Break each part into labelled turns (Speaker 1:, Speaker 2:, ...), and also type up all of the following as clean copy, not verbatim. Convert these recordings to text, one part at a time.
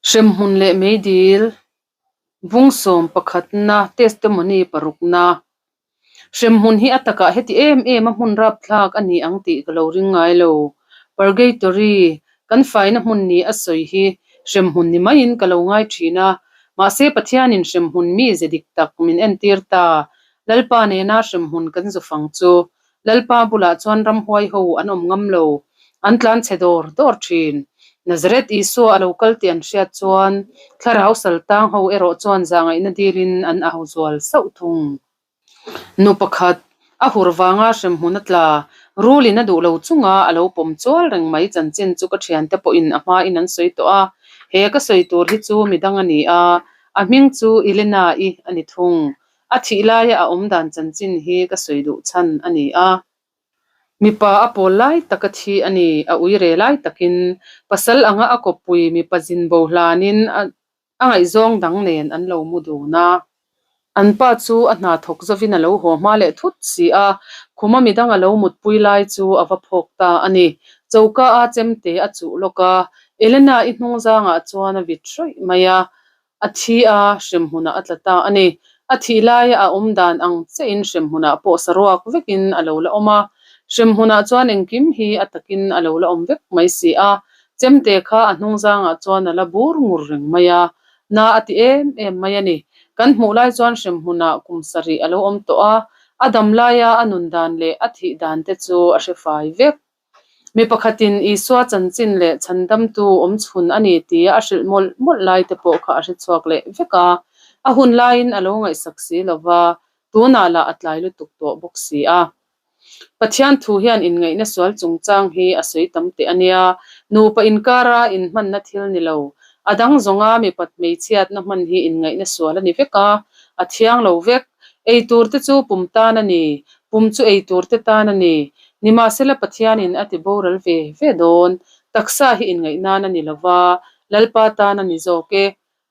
Speaker 1: Hremhmun leh meidil, Bungsawm pakhatna, Testimony parukna. Hremhmun hi a takah heti em em a hmun rapthlak a ni ang tih ka lo ring ngai lo. Purgatory, kan faina hmun ni a sawi hi hremhmun ni maiin ka lo ngai thin a. Mahse Pathianin hremhmun mi ze dik tak min entir ta. Lalpa nena hremhmun kan zu fang chu Lalpa bulah chuan ramhuai ho an awm ngam lo, an tlan chhe dawr dawr thin. Nazareth Isua a lo kal tih an hriat chuan thlarau sal tang ho erawh chuan zahngaihna dilin an au zual sauh thung. Nu pakhat, a hur vanga hremhmun a tla, rulin a duh lo chunga a lo pawm chual reng mai chanchin chu ka thiante pawhin a hmain an sawi tawh a, he ka sawi tur hi chu midang a ni a, a hming chu Elena-i a ni thung. A thih laia a awm dan chanchin hi ka sawi duh chhan a ni a. Mipa a pawl lai tak a thi a ni, a ui re lai takin pasal anga a kawppui mipa zin bo hlanin a ngaihzawng dang nen an lo mu dun a. An pa chu a hna thawk zovin a lo haw hma leh thut si a, khuma midang a lo mutpui lai chu a va phawk ta a ni. Choka a chemte a chuh lawk a, Elena-i hnungzangah chuan a vit hrawih mai a. A thi a, hremhmunah a tla ta a ni. A thih laia a awm dan ang chiahin hremhmunah pawh saruak vekin a lo la awm a. Hremhmunah chuan engkim hi a takin a lo la awm vek mai si a. Chemte kha a hnungzangah chuan a la bur ngur reng mai a. Na a ti em em mai a ni. Kan hmuh lai chuan hremhmunah kum sarih a lo awm tawh a. A dam laia a nun dan leh a thih dan te chu a hre fai vek. Mi pakhatin Isua chanchin leh chhandamtu awm chhun a ni tia a hrilh mawlh mawlh lai te pawh kha a hre chhuak leh vek a. A hun laiin a lo ngaihsak si lo va, tunah lah a tlai lutuk tawh bawk si a. Pathian thu hian inngaihna sual chungchang hi a sawi tam teh a nia. Nupa inkara inhmanna thil ni lo. A dang zawnga mipat hmeichhiatna hman hi inngaihna sual a ni vek a, a thiang lo vek. Ei tur te chu pum tan a ni, pum chu ei tur te tan a ni. Nimahsela Pathianin a ti boral ve ve dawn. Taksa hi inngaih nan a ni lo va, Lalpa tan a ni zawk e.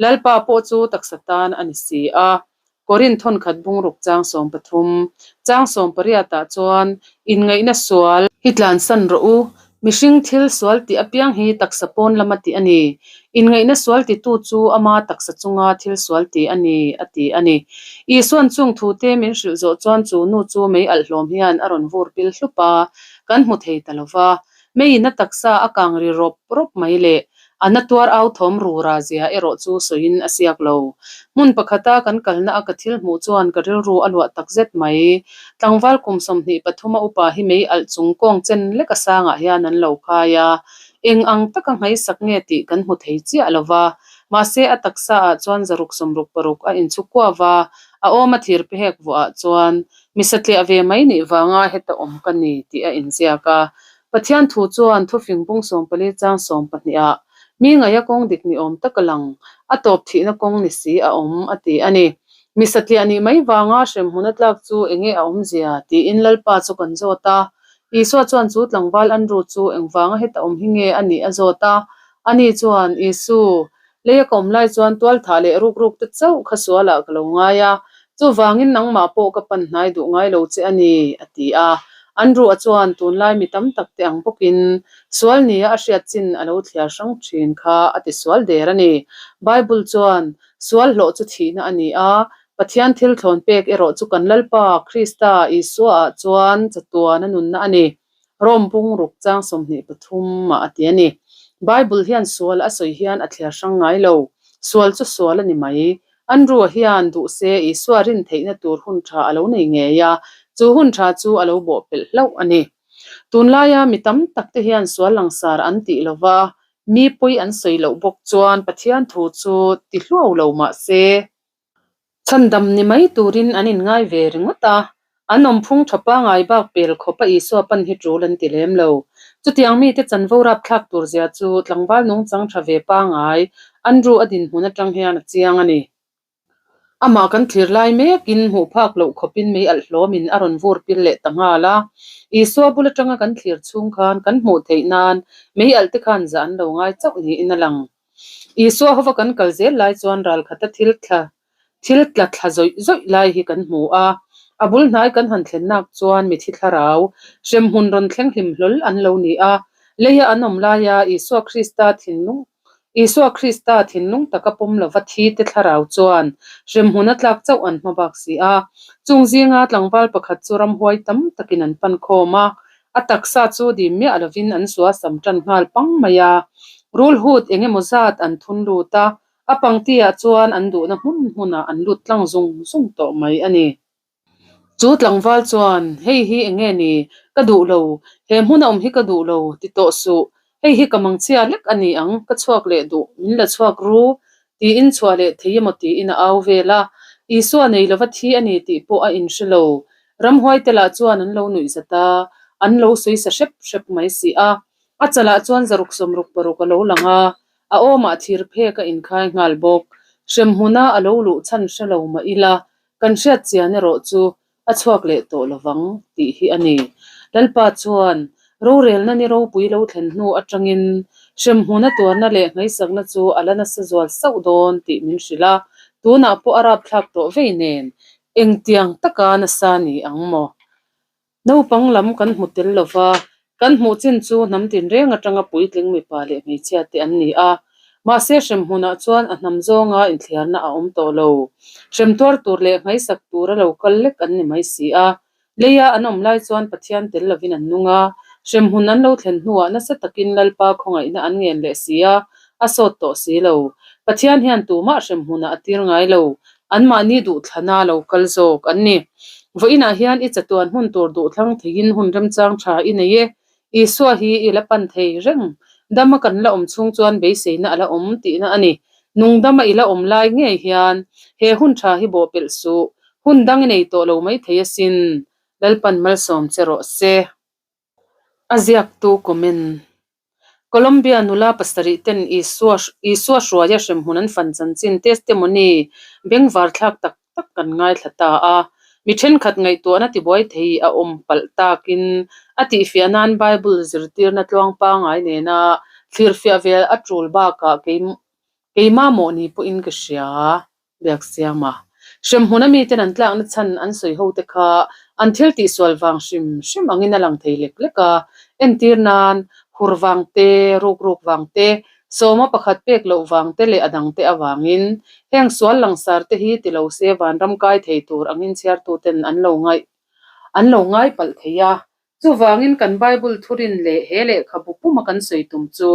Speaker 1: Lalpa pawh chu taksa tan a ni si a. Korinth thawnkhat bungruk chang 13, chang 18 ah chuan inngaihna sual hi tlansan rawh u. Mihring thil sual tih apiang hi taksa pawn lama tih a ni. Inngaihna sual titu chu ama taksa chunga thil sual tih a ni, a ti a ni. Isuan chung thute min hrilh zawh chuan chu nu chu mei alh hlawm hian a rawn vur pil hlup a, kan hmu thei ta lo va. Meiin a taksa a kang ri rawp rawp mai le. A na tuar au thawm rura zia erawh chu sawiin a siak lo. Hmun pakhata kan kalna a ka thil hmuh chuan ka rilru a luah tak zet mai. Tlangval kum 23 a upa hi mei alh chung kawng chen lek a sangah hian an lo khai a. Eng ang taka ngaisak nge tih kan hmu thei chiah lo va. Mahse a taksa ah chuan zaruk 66 a inchhu kuau a, a awm a thir pehek vuah ah chuan mi satliah ve mai nih vanga heta awm ka ni tih a inziak a. Pathian thu chuan thufing bung 14 chang 12 ah mi ngaia kawng dik ni awm tak a lang, a tawp thihna kawng ni si a awm a ti a ni. Mi satliah nih mai vanga hremhmun a tlak chu enge a awmzia tiin Lalpa chu kan zawt a. Isua chuan chu tlangval Andrew chu engvanga heta awm hi nge a nih a zawt a. Ani chuan, Isu, Lei a ka awm lai chuan tualthah leh ruk ruk te chauh kha sualah ka lo ngai a, chuvangin nangmah pawh ka pan hnai duh ngai lo che a ni, a ti a. Andrew-a chuan tunlai mi tam tak te ang bawkin sual nia a hriat chin a lo thliar hrang thin kha a ti sual der a ni. Bible chuan, Sual hlawh chu thihna a ni a, Pathian thil thlawn pek erawh chu kan Lalpa, Krista, Isua-ah chuan chatuan a nunna a ni. Rome bungruk chang 23 ah a ti a ni. Bible hian sual a sawi hian a thliar hrang ngai lo. Sual chu sual a ni mai. Andrew-a hian duh se Isua rin theihna tur hun tha a lo nei ngei a, chu hun tha chu a lo bawh pelh hlauh a ni. Tunlaia mi tam tak te hian sual langsar an tih lo va, mi pawi an sawi loh bawk chuan Pathian thu chu ti hluau lo mah se, Chhandam ni mai turin an inngai ve ringawt a, an awmphung tha pangai bak pel khawp a Isua pan hi tul an ti lem lo. Chutiang mite chanvo rapthlak tur zia chu tlangval nungchang tha ve pangai Andrew a dinhmun atang hian a chiang a ni. Amah kan thlir lai mekin hmuh phak loh khawpin mei alh hlawmin a rawn vur pil leh ta nghal a. Isua bul atanga kan thlir chhung khan kan hmuh theih nan mei alh te khan zah an lo ngai chauh niin a lang. Isua hova kan kal zel lai chuan ralkhata thil thla thil tla thla zawih zawih lai hi kan hmu a. A bul hnai kan han thlennak chuan mithi thlarau hremhmun rawn thleng hlim hlawl an lo ni a. Leia an awm laia Isua Krista thinlung. Isua Krista thinlung taka pawm lova thi te thlarau chuan hremhmun a tlak chauh an hma bak si a. Chung zinga tlangval pakhat chu ramhuai tam takin an pan khawm a, a taksa chu dim miah lovin an suasam tan nghal pang mai a. Rulhut eng emaw zat an thun lut a, a pangti ah chuan an duhna hmun hmunah an lut tlang zung zung tawh mai a ni. Chu tlangval chuan, Hei hi eng nge ni? Ka duh lo. He hmuna awm hi ka duh lo, ti tawh suh. Hei hi ka mangchhia lek a ni ang, ka chhuak leh duh, min la chhuak ru, tiin chhuah leh thei emaw tiin a au vel a. Isua nei lova thi a ni tih pawh a inhre lo. Ramhuai te lah chuan an lo nuih zat a, an lo sawi sa hrep hrep mai si a. A chalah chuan zaruk sawmruk paruk a lo lang a, A awmah thir phek a inkhai nghal bawk. Hremhmuna a lo luh chhan hre lo mah ila, kan hriat chian erawh chu a chhuak leh tawh lovang tih hi a ni. Lalpa chuan rorelna ni ropui lo thlen hnu atangin hremhmuna tuarna leh hmeisakna chu a la nasa zual sauh dawn tih min hrilh a, tunah pawh a rapthlak tawh vei nen engtiang taka nasa ni ang maw? Naupang lam kan hmu tel lo va, kan hmuh chin chu hnam tinreng atanga puitling mipa leh hmeichhia te an ni a. Mahse hremhmunah chuan a hnam zawnga inthliarna a awm tawh lo. Hrem tuar tur leh nghaisak tura lo kal lek an ni mai si a. Leia an awm lai chuan Pathian tel lovin an nung a, hremhmun an lo thlen hnuah nasa takin Lalpa khawngaihna an ngen leh si a, a sawt tawh si lo. Pathian hian tumah hremhmunah a tir ngai lo, Anmahni duhthlana lo kal zawk an ni. Vawiinah hian i chatuan hun tur duhthlang theiin hun remchang tha i nei e. Isua hi i la pan thei reng. Dama kan la awm chhung chuan beiseina a la awm tihna a ni. Nungdama i la awm lai ngei hian he hun tha hi bawhpelh suh. Hun dang i nei tawh lo mai thei asin. Lalpan malsawm che rawh se. A ziaktu comment. Colombia nula pasarih ten Isua Isua hruaia hremhmun an fan chanchin testimony bengvar thlak tak tak kan ngaithla ta a. Mi thenkhat ngaihtuahna tibuai thei a awm palh takin a tihfiah nan Bible zirtirna tluang pangai nena thlirfiah vel a tul bakah kei keimah mawh ni pawhin ka hria. Biaksiama. Hremhmun a miten an tlakna chhan an sawi ho te kha an thil tihsual vang hrim hrim angin a lang thei lek lek a. Entir nan, hur vang te, ruk ruk vang te, sawma pakhat pek loh vang te leh a dang te avangin heng sual langsar te hi ti lo se vanram kai thei tur angin chhiartuten an lo ngaih an lo ngai palh thei a. Chuvangin kan Bible thurin leh he lehkhabu puma kan sawi tum chu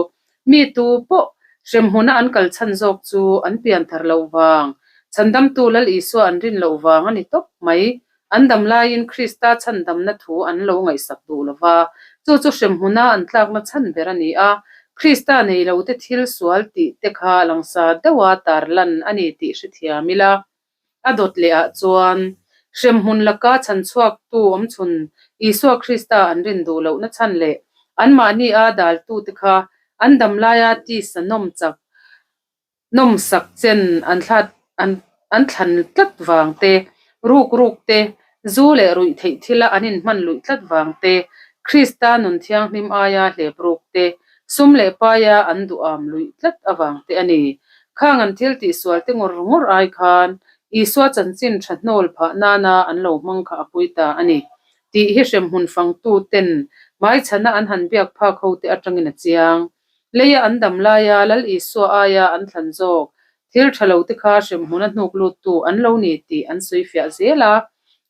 Speaker 1: mi tu pawh hremhmuna an kal chhan zawk chu an pianthar loh vang, chhandamtu Lal Isua an rin loh vang a ni tawp mai. An dam laiin Krista chhandamna thu an lo ngaihsak duh lo va, chu chu hremhmuna an tlakna chhan ber a ni a. Krista nei lote thil sual tih te kha langsar deuha tarlan a ni tih hrethiam ila. A dawt leh ah chuan hremhmun laka chhanchhuaktu awmchhun Isua Krista an rin duh lohna chhan leh anmahni a daltute kha an dam laia tisa nawm chak nawmsak chen an thlat an an thlan tlat vang te, ruk ruk te, zu leh ruih theih thila an inhman luih tlat vang te, Krista nun thianghlim aia hlep ruk te, sum leh paia an duham luih tlat avang te a ni. Khang an thil tihsual te ngawr ngawr ai khan Isua chanchin tha hnawl phah nana an lo hmang kha a pui ta a ni tih hi hremhmun fangtu ten hmaichhana an han biak phak ho te atangin a chiang. Leia an dam laia Lal Isua aia an thlan zawk thil tha lo te kha hremhmun a hnuk luttu an lo ni tih an sawi fiah zel a,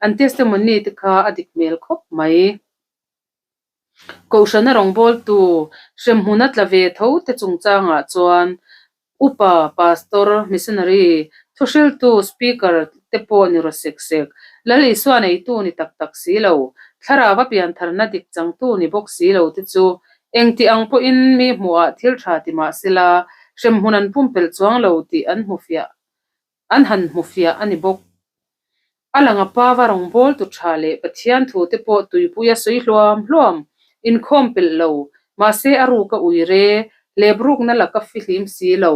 Speaker 1: an testimony te kha a dik hmel khawp mai. Kohhrana rawngbawltu hremhmun a tla ve tho te chungchangah chuan Upa, Pastor, Missionary, thuhriltu, Speaker te pawh ni rawh sek sek. Lal Isua neitu ni tak tak si lo, thlarau a piantharna dik changtu ni bawk si lo te chu engti ang pawhin mi hmuhah thil tha ti mah sela hremhmun an pumpelh chuang lo tih an hmu fiah An han hmu fiah a ni bawk. A lang a pa va rawngbawltu tha leh Pathian thu te pawh tuipui a sawi hluam hluam, inkhawm pelh lo, mahse a ruk a ui re, hlep rukna laka fihlim si lo.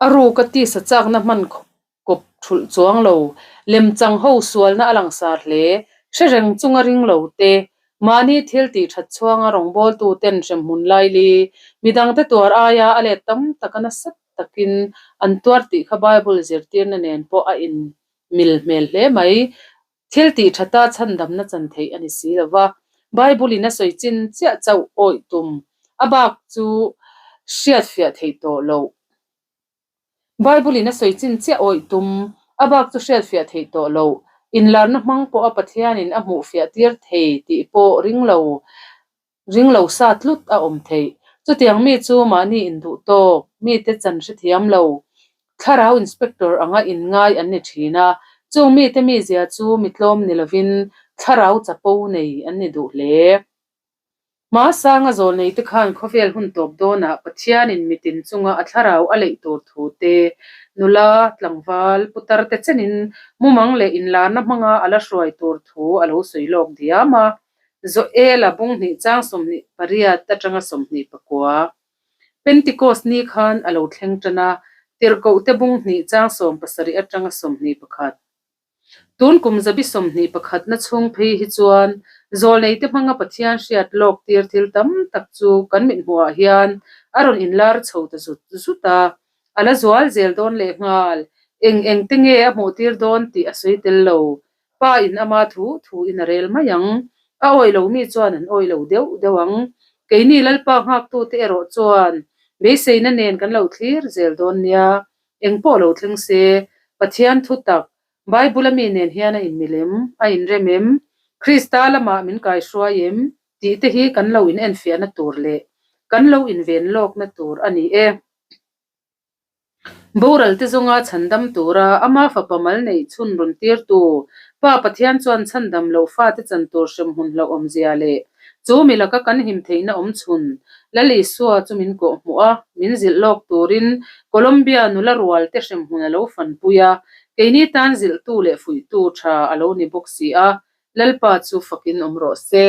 Speaker 1: A ruk a tisa chakna hman kawp thulh chuang lo, lemchang ho sualna a langsar hle, hre reng chunga ring lo te, mahni thil tih that chhuanga rawngbawltu ten hremhmun laili, midangte tuar aia a let tam taka nasa takin an tuar tih kha Bible zirtirna nen pawh a in mil hmel hle mai. Thil tih thata chhandamna chan theih a ni si lo va, Bible in a sawi chin chiah chauh awih tum a bak chu Hriatfiah theih tawh loh. Bible-in a sawi chin chiah awih tum, a bak chu hriatfiah theih tawh loh. Inlarna hmang pawha Pathianin a hmuhfiah tir thei tih pawh ring lo ring lo sa tlut a awm theih. Chutiang mi chu mahni induh tawk, mite chan hrethiam lo, thlarau inspector anga inngai an ni thin a. Chung mite mizia chu mi tlawm ni lovin thlarau chapo nei an ni duh hle. Hmasanga zawlneite khan khawvel hun tawp dawnah Pathianin mitin chunga a thlarau a leih tur thu te, nula, tlangval, putar te chenin mumang leh inlarna hmanga a la hruai tur thu a lo sawi lawk diam a. Joela bung hnih chang 28 atanga 29. Pentecost ni khan a lo thleng tan a, Tirhkohte bung hnih chang 17 atanga 21. Tun kum zabi 21 na chhung phei hi chuan zawlneite hmanga Pathian hriat lawk tir thil tam tak chu kan mithmuhah hian a rawn inlar chho ta zut zut a, a la zual zel dawn lehnghal. Eng eng te nge a hmuh tir dawn tih a sawi tel lo. Pa in ama thu thu in a rel mai ang. A awih lo mi chuan an awih lo deuh deuh ang. Keini Lalpa nghaktute erawh chuan beiseina nen kan lo thlir zel dawn nia. Eng pawh lo thleng se, Pathian thu tak, Bible a mi nen hian a inmil em? A inrem em? Krista lamah min kaihruai em? tih te hi kan lo inenfiahna tur leh kan lo inven lawkna tur a ni e. Boral te zawnga chhandam tura ama fapa mal neih chhun rawn tirtu Pa Pathian chuan chhandam loh fate chan tur hremhmun hlauhawmzia leh Chu mi laka kan him theihna awm chhun, Lal Isua chu min kawh hmuh a, min zilh lawk turin Colombia nula rual te hremhmun a lo fanpui a, keini tan zilhtu leh fuihtu tha a lo ni bawk si a, Lalpa chu fakin awm rawh se.